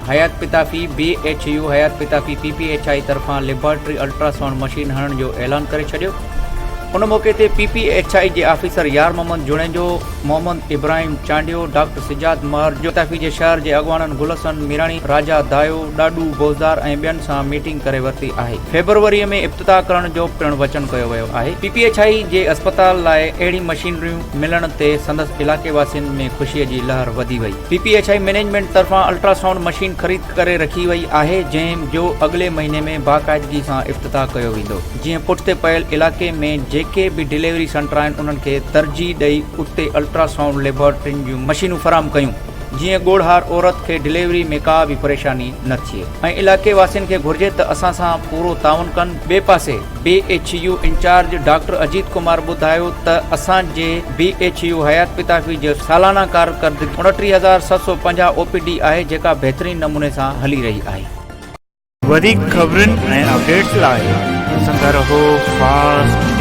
Hayat Pitafi, B H U Hayat Pitafi P P H I طرفان laboratory ultrasound machine هڻڻ جو اعلان ڪري ڇڏيو. ان موقعي تي پي پي ايڇ I جي آفيسر يار محمد جوڻيجو، محمد ابراهيم چانڊيو، ڊاڪٽر سجاد مهر، پتافي جي شهر جي اڳواڻن گل حسن ميراڻي، راجا دايو، ڏاڏو بوزدار ۽ ٻين سان ميٽنگ ڪري ورتي آهي. فيبروري ۾ افتتاح ڪرڻ جو پڻ وچن ڪيو ويو آهي. پي پي ايڇ I جي اسپتال لاء اهڙي مشينريون ملڻ تي سندس علائقي واسين ۾ خوشي جي لهر وڌي وئي. P P H I management طرفان الٽراسائونڊ مشين خريد ڪري رکي وئي آهي جنهن جو اڳلي مهيني ۾ باقاعدگي سان افتتاح ڪيو ويندو جيئن پٺتي پيل علائقي ۾ جيڪي به ڊليوري سينٽر آهن انهن کي ترجيح ڏئي اتي الٽراسائونڊ ليبارٽرين جون مشينون فراهم ڪيون جيئن ڳوڙهار عورت کي ڊليوري ۾ ڪا به پريشاني نه ٿئي ۽ علائقي واسين کي گهرجي ته اسان سان پورو تعاون ڪن ٻئي پاسي B H U incharge doctor Ajit Kumar ٻڌايو ته اسان جي B H U Hayat Pitafi جي سالانه ڪارڪردگي 29750 او پي ڊي آهي جيڪا بهترين نموني سان هلي رهي آهي. وڌيڪ خبرن ۽ اپڊيٽس لاء ڏسندا رهو فاسٽ نيوز.